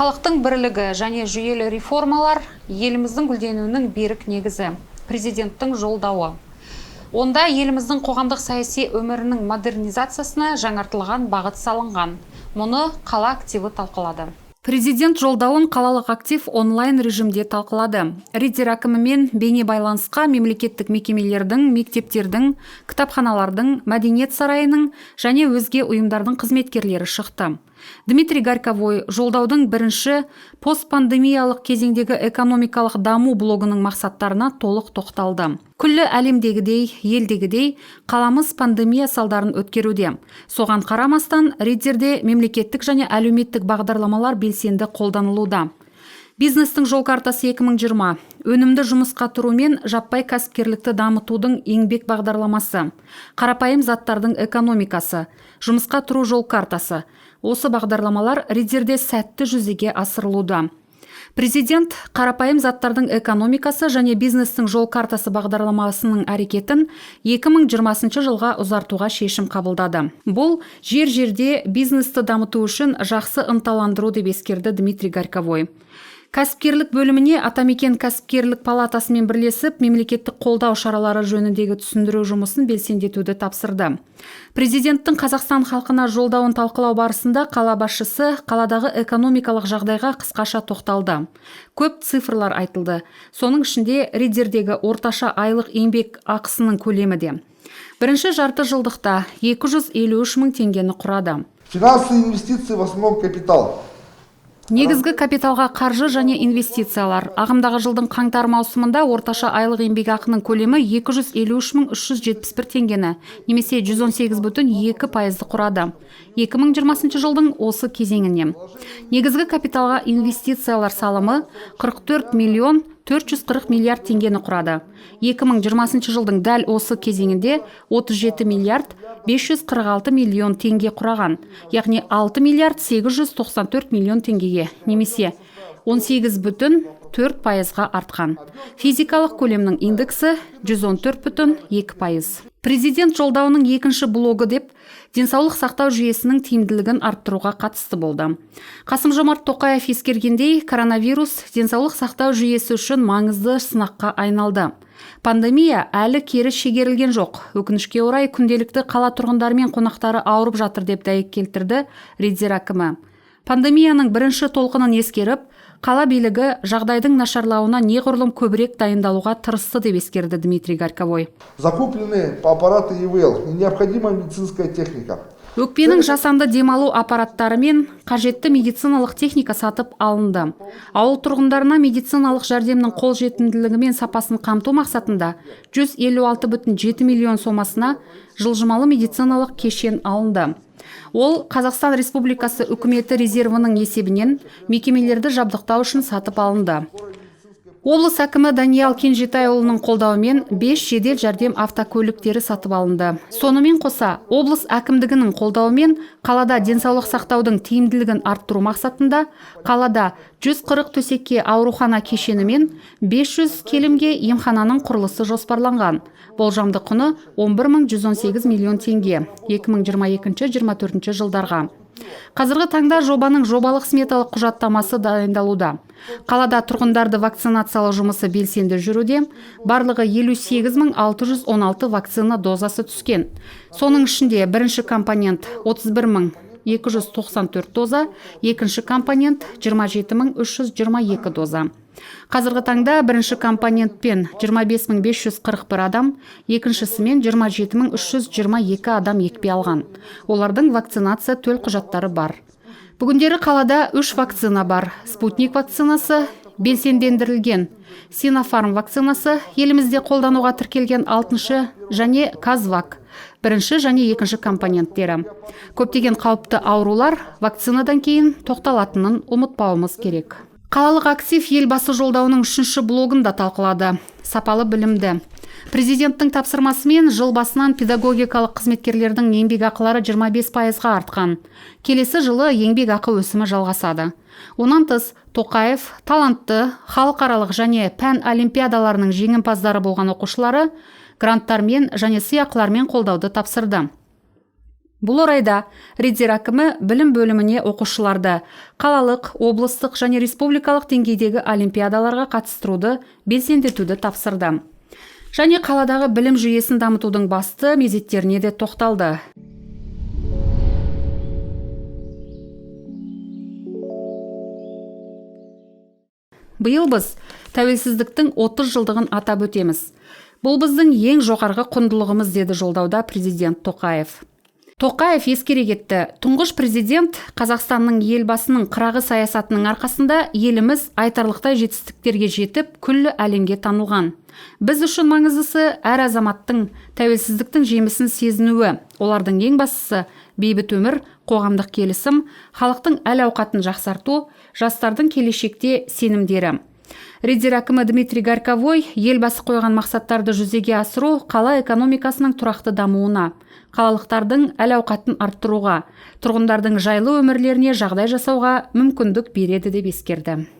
Халықтың бірлігі және жүйелі реформалар – еліміздің гүлденуінің берік негізі. Президенттің жолдауы. Онда еліміздің қоғамдық саяси өмірінің модернизациясына жаңартылған бағыт салынған. Мұны қала активі талқылады. Президент жолдауын қалалық актив онлайн режимде талқылады. Риддер әкімімен бейне байланысқа мемлекеттік мекемелердің, мектептердің, кітапханалардың, мәдениет сарайының және өзге ұйымдардың қызметкерлері шықты. Дмитрий Горьковой жолдаудың бірінші, постпандемиялық кезеңдегі экономикалық даму блогының мақсаттарына толық тоқталды. Күллі әлемдегідей, елдегідей қаламыз пандемия салдарын өткеруде. Соған қарамастан, Риддерде мемлекеттік және әлеуметтік бағдарламалар белсенді қолданылуда. Бизнестің жол картасы 2020, өнімді жұмысқа тұру мен жаппай кәсіпкерлікті дамытудың еңбек бағдарламасы, қарапайым заттардың экономикасы, жұмысқа тұру жол картасы. Осы бағдарламалар Риддерде сәтті жүзеге асырылуда. Президент қарапайым заттардың экономикасы және бизнестің жол картасы бағдарламасының әрекетін 2020 жылға ұзартуға шешім қабылдады. Бұл жер жерде бизнесті дамыту үшін жақсы ынталандыру, деп ескерді Дмитрий Горьковой. Кәсіпкерлік бөліміне Атамекен кәсіпкерлік палатасымен бірлесіп, мемлекеттік қолдау шаралары жөніндегі түсіндіру жұмысын белсендетуді тапсырды. Президенттің Қазақстан халқына жолдауын талқылау барысында қала басшысы қаладағы экономикалық жағдайға қысқаша тоқталды. Көп цифрлар айтылды. Соның ішінде Риддердегі орташа айлық еңбек ақысының көлемі де. Бірінші жарты жылдықта 253 мың теңгені құрады. Финансы и инвестиции, в основном капитал. Негізгі капиталға қаржы және инвестициялар. Ағымдағы жылдың қаңтар маусымында орташа айлық еңбекақының көлемі 253 мың 371 теңгені немесе 118,2%-ды құрады. 2020 жылдың осы кезеңіне. Негізгі капиталға инвестициялар салымы 44 миллион 440 миллиард теңгені құрады. 2020 жылдың дәл осы кезеңінде 37 миллиард 546 миллион теңге құраған, яғни 6 миллиард 894 миллион теңгеге немесе 18,4%-ға артқан. Физикалық көлемнің индексі 114,2%. Президент жолдауының екінші блогы деп денсаулық сақтау жүйесінің тиімділігін арттыруға қатысты болды. Қасым Жомарт Тоқаев ескергендей, коронавирус денсаулық сақтау жүйесі үшін маңызды сынаққа айналды. Пандемия әлі кері шегерілген жоқ. Өкінішке орай, күнделікті қала тұрғындары мен қонақтары ауырып жатыр, деп дәйек келтірді Риддер әкімі. Пандемияның бірінші толқынын ескеріп, қала билігі жағдайдың нашарлауына неғұрлым көбірек дайындалуға тырысты, деп ескерді Дмитрий Горьковой. Закуплены аппараты ИВЛ и необходимая медицинская техника. Өкпенің жасанды демалу аппараттары мен қажетті медициналық техника сатып алынды. Ауыл тұрғындарына медициналық жәрдемнің қолжетімділігі мен сапасын қамту мақсатында 156,7 миллион сомасына жылжымалы медициналық кешен алынды. Ол Қазақстан Республикасы үкіметі резервінің есебінен мекемелерді жабдықтау үшін сатып алынды. Облыс әкімі Даниал Кенжетайұлының қолдауымен 5 жедел жәрдем автокөліктері сатып алынды. Сонымен қоса, облыс әкімдігінің қолдауымен қалада денсаулық сақтаудың тиімділігін арттыру мақсатында қалада 140 төсекке аурухана кешені мен 500 келімге емхананың құрылысы жоспарланған. Болжамды құны 11 118 миллион теңге 2022-2024 жылдарға. Қазіргі таңда жобаның жобалық сметалық құжаттамасы дайындалуда. Қалада тұрғындарды вакцинациялау жұмысы белсенді жүруде. Барлығы 58 616 вакцина дозасы түскен. Соның ішінде бірінші компонент 31 294 доза, екінші компонент 27 322 доза. Қазіргі таңда бірінші компонентпен 25 541 адам, екіншісімен 27 322 адам екпе алған. Олардың вакцинация төлқұжаттары бар. Бүгіндері қалада үш вакцина бар. Спутник вакцинасы, белсендендірілген Синофарм вакцинасы, елімізде қолдануға тіркелген алтыншы және Казвак, бірінші және екінші компоненттері. Көптеген қауіпті аурулар вакцинадан кейін тоқталатынын ұмытпауымыз керек. Қалалық актив Елбасы жолдауының үшінші блогын да талқылады. Сапалы білімді. Президенттің тапсырмасымен жыл басынан педагогикалық қызметкерлердің еңбекақылары 25%-ға артқан. Келесі жылы еңбекақы өсімі жалғасады. Онан тыс, Тоқаев талантты, халықаралық және пән олимпиадаларының жеңімпаздары болған оқушылары гранттармен және сыйақылармен қолдауды тапсырды. Бұл орайда Риддер әкімі білім бөліміне оқушыларды қалалық, облыстық және республикалық деңгейдегі олимпиадаларға қатыстыруды белсендетуді тапсырды. Және қаладағы білім жүйесін дамытудың басты мезеттеріне де тоқталды. Биыл біз тәуелсіздіктің 30 жылдығын атап өтеміз. Бұл біздің ең жоғарғы құндылығымыз, деді жолдауда президент Тоқаев. Тоқаев ескере кетті, тұңғыш президент Қазақстанның елбасының қырағы саясатының арқасында еліміз айтарлықтай жетістіктерге жетіп, күллі әлемге танылған. Біз үшін маңыздысы әр азаматтың тәуелсіздіктің жемісін сезінуі, олардың ең бастысы бейбіт өмір, қоғамдық келісім, халықтың әл-ауқатын жақсарту, жастардың келешекте сенімдері. Риддер әкімі Дмитрий Горковой елбасы қойған мақсаттарды жүзеге асыру қала экономикасының тұрақты дамуына, қалалықтардың әл-ауқатын арттыруға, тұрғындардың жайлы өмірлеріне жағдай жасауға мүмкіндік береді деп ескерді.